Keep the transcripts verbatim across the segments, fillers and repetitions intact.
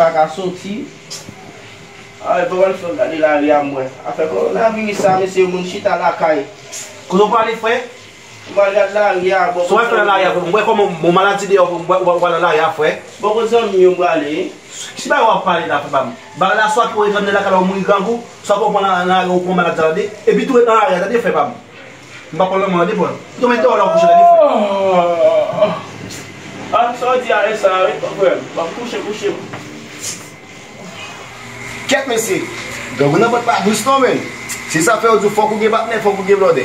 Pa ka soti. Ay, pa pral fè gade lari a, mwen. Afè kowonaviris sa, mesye, moun chita lakay. Kote w prale, frè? M pral gade lari a, bon. Sa w al fè nan lari a, frè? M wè kòman yon maladi deyò, frè. M wè, wè, wè nan lari a, frè. Bon, kote zanmi yo m prale? Ki bagay w ap pale la, frè pa m? Bagay la, swa ke w ret anndan lakay la, w mouri grangou, swa ke w pran nan, nan lari a, w pran maladi la, tande? Epi tou ret nan lari a, tande, frè pa m? M pa pran lanmò, tande, frè. Tou mete w la, w kouche, tande, frè. Ah, sa w di a, e sa, wi, frè m. M ap kouche, kouche. Kèt mesye, grangou nan vant pa dous non, menn. Se sa fè yo di w fòk ou gen patnè, fòk ou gen blòdè.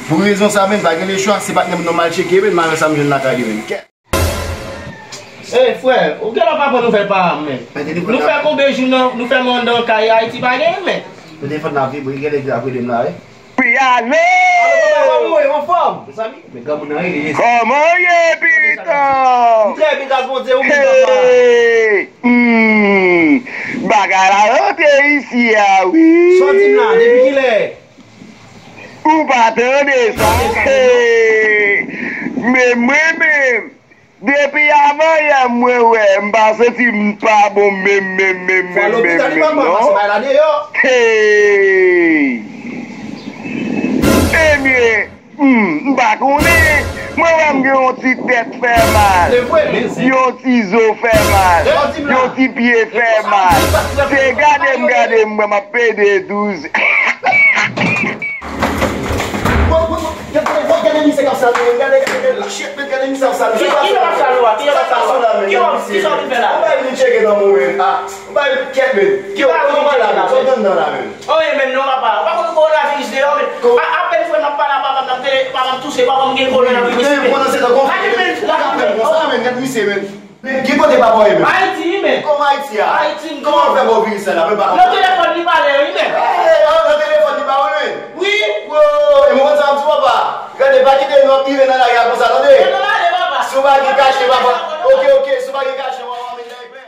Pou rezon sa menn, pa gen lechwa, se patnè m nan m al tcheke, menn, m al wè sa m jwenn lakay li, menn. Kèt. Ey, frè, ou genlè pa pran nouvèl paran m, menn. Nou fè konbyen jou nan, nou fè mwen anndan kay Ayiti pa gen, menn. Mete telefòn nan vibre, gen nèg la ap rele m la, wi. Wi, ale! Alo, kòman w ye? Anfòm? Mezanmi, men granmoun nan rele. Kòman w ye, pitan? M trè byen, gras Bondye, ou menm, papa? Hey! Hmm, bagay la rantre isi a, wi. Sa w di m la, depi kilè? Ou pa tande sa? Hey! Men mwen menm, depi avan yè mwen wè, m pa santi m pa bon menm, menm, menm, menm, menm, menm, non. Hey! Ebyen, hmm, m pa konnen. Mwen wè m gen yon ti tèt fè mal. Yon ti zo fè mal. Yon ti pye fè mal. Se gade m, gade m, mwen m ap pede douz. Gade, gade, gade misye k ap salye, gade, gade, gade, shit, men gade misye ap salye. Ki, ki jan ap salye w a? Ki jan ap salye w a? Ki w ap, ki sa w vin fè la? Ou bay vin tcheke nan mwen, ah, ou bay kèt, men. Ki bagay ou vin tcheke la, men? Sa w gen anndan la, men? Anyen menm non, papa. Ou pa konn kowonaviris deyò, men. A, apèn frè m ap pale a papa m, l ap tele, papa m touse, papa m gen kowonaviris, men. Gade, men, gade, men. Ki kote papa w ye menm? Ayiti, wi, men. Kòman Ayiti a? Ayiti, m. Kòman w fè ba w viris la, la, men pa konprann. Nan telefòn li pale, wi, men. Eh, eh, nan telefòn li pa wè, men. Wi. Wo, e mwen konn sa m di papa. Gade, pa kite nou ap rive nan lari a konsa, tande? Ann ale, papa. Si w pa gen kache, papa. Ok, ok, si w pa gen kache, w ap amenn nèg, men.